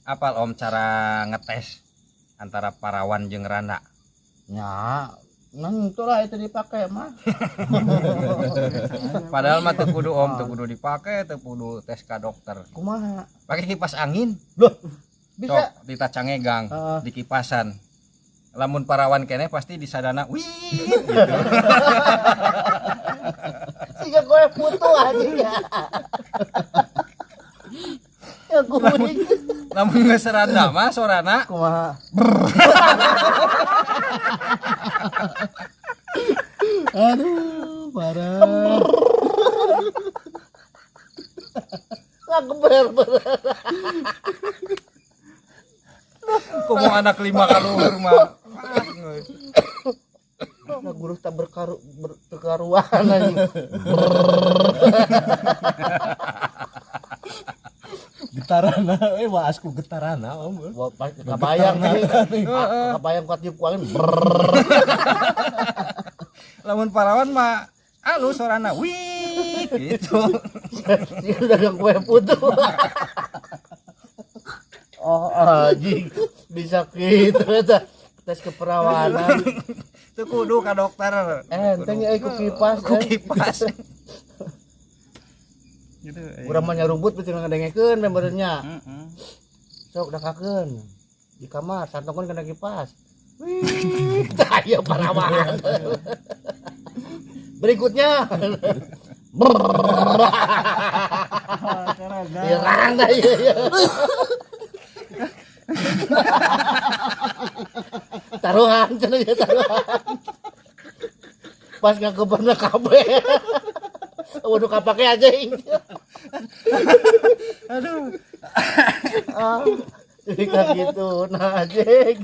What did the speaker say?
Apal Om cara ngetes antara parawan jeung randa? Nya, nang itulah itu dipakai mah. Padahal mah teu kudu Om, teu kudu dipake, teu kudu tes ka dokter. Kumaha? Pakai kipas angin. Loh, bisa. Sok ditacangegang, Heeh. dikipasan. Lamun parawan keneh pasti disadana wih gitu. Siga kue putu anjing ya. Ya guring. Lamun geus randa mah sorana Kumaha? Aduh, parah. Ngageber bener. Komo anak lima kaluhur mah. Nah, guru tak berkaru berkaruan anjing. Getarana, eh waasku getarana Om. Wah, kabayang nih. Kabayang kuat tiup angin. Lamun parawan mah alus sorana wih gitu. Siga dagang kue putu. Oh, anjing. Bisa gitu eta. Tes keperawanan. Teu kudu ka dokter. Enteng ya ku kipas. Ku kipas. Gitu. Urang mah nyarubut peuting ngadengekeun membernya. Heeh. Sok dakakeun. Di kamar santongkeun kana kipas. Wih, tah ieu parawan. Berikutnya. Irang dah ieu. Taruhan cenah ieu taruhan. Pas ngageberna kabeh. Waduh kapake anjing. Aduh. Ah, jadi kayak gitu nah anjing.